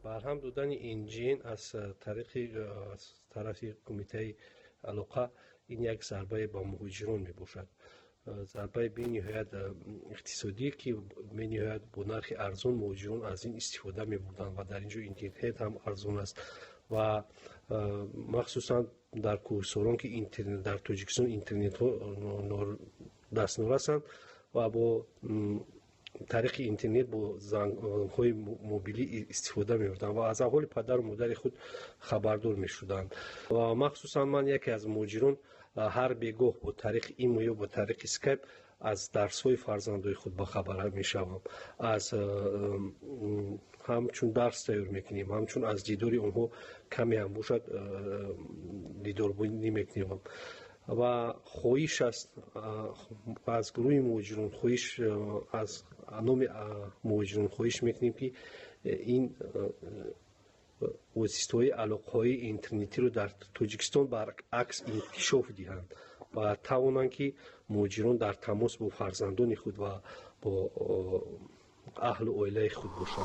Барҳам додани NGN аз тариқи аз тарафи Кумитаи алоқа ин як зарбае ба муҳоҷирон мебошад, зарбаи бениҳоят иқтисодӣ, ки бениҳоят бо нархи арзон муҳоҷирон аз ин истифода мебурданд ва дар ин ҷо интернет ҳам арзон аст ва махсусан дар кӯҳсорон, ки дар Тоҷикистон интернетҳо дастнорасанд ва бо тариқи интернет бо зангҳои мобилӣ истифода мебурданд ва аз аҳволи падару модари худ хабардор мешуданд. Ва махсусан ман, яке аз муҳоҷирон, ҳар бегоҳ бо тариқи имо ё бо тариқи Скайп аз дарсҳои фарзандои худ бахабар мешавам, аз ҳамчун дарс тайёр мекунем, ҳамчун аз дидори онҳо каме ҳам бошад дидорбинӣ мекунем. Ва хоҳиш аст аз гурӯҳи муҳоҷирон, хоҳиш аз номи муҳоҷирон хоҳиш мекунем, ки ин воситаҳои алоқаҳои интернетиро дар Тоҷикистон баръакс инкишоф диҳанд ва тавонанд, ки муҳоҷирон дар тамос бо фарзандони худ ва бо аҳлу оилаи худ бошанд.